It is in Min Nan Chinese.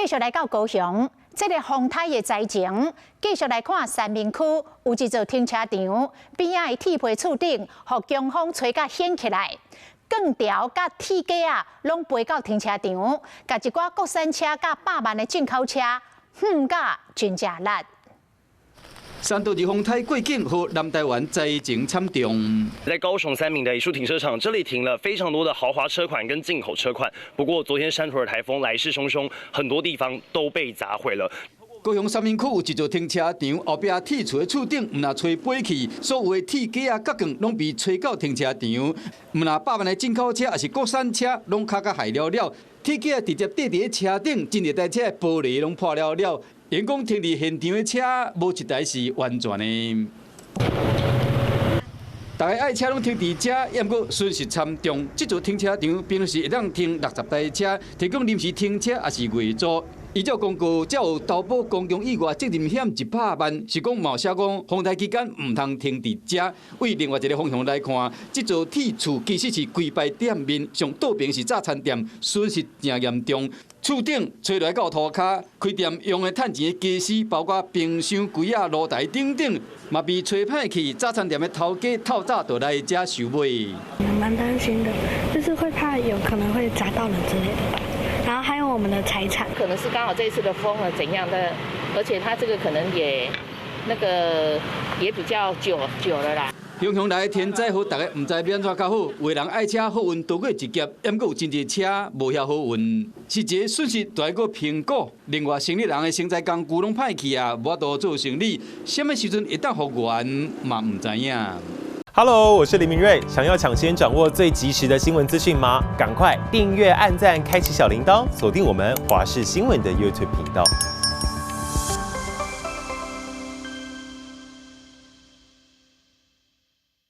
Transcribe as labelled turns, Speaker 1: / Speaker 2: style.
Speaker 1: 繼續來到高雄，這個風颱的災情，繼續來看三民區有一座停車場邊仔的鐵皮厝頂，予強風吹甲掀起來，鋼條佮鐵架仔攏飛到停車場，共一寡國產車佮百萬的進口車，橫甲真正力。
Speaker 2: 三都二風颱過境，予南台灣災情慘重。
Speaker 3: 在高雄三民的一處停車場，這裡停了非常多的豪華車款跟進口車款。不過昨天山圖爾颱風來勢洶洶，很多地方都被砸毀了。
Speaker 2: 高雄三民區有一座停車場，後壁鐵厝的厝頂，毋但吹飛去，所有的鐵架仔、鋼攏被吹到停車場。毋但百萬的進口車，抑是國產車，攏卡甲害了了。鐵架直接綴佇咧車頂，真濟台車的玻璃攏破了了。𪜶講停佇現場的車，無一台是完全的。大家愛車攏停佇遮，猶毋過損失慘重。這座停車場平常時會當停60台車，提供臨時停車抑是月租。依照公告，才有投保公共意外責任險100萬，是講嘛有寫講風颱期間毋通停佇遮。對另外一个方向來看，這座鐵厝其實是規排店面，上倒爿是早餐店，損失誠嚴重。厝頂吹來到塗跤，開店用的趁錢的家私，包括冰箱、櫃仔、爐台等等，嘛被吹歹去。早餐店的頭家透早就來遮收尾。
Speaker 4: 蠻擔心的，就是會怕有可能會砸到人之類的吧。然後還有我們的財產，
Speaker 5: 可能是剛好這一次的風啊怎樣的，而且它這個可能也那個也比較久久了啦。
Speaker 2: 雄雄來天災予大家毋知欲按怎較好，有的人愛車好運逃過一劫，毋過有真濟車無遐好運，實際損失著愛閣評估。另外，生理人的生財工具攏歹去啊，無法度做生理，啥物時陣會當復原嘛毋知影。
Speaker 6: Hello，我是林明瑞，想要搶先掌握最及時的新聞資訊嗎？趕快訂閱、按讚、開啟小鈴鐺，鎖定我們華視新聞的 YouTube 頻道。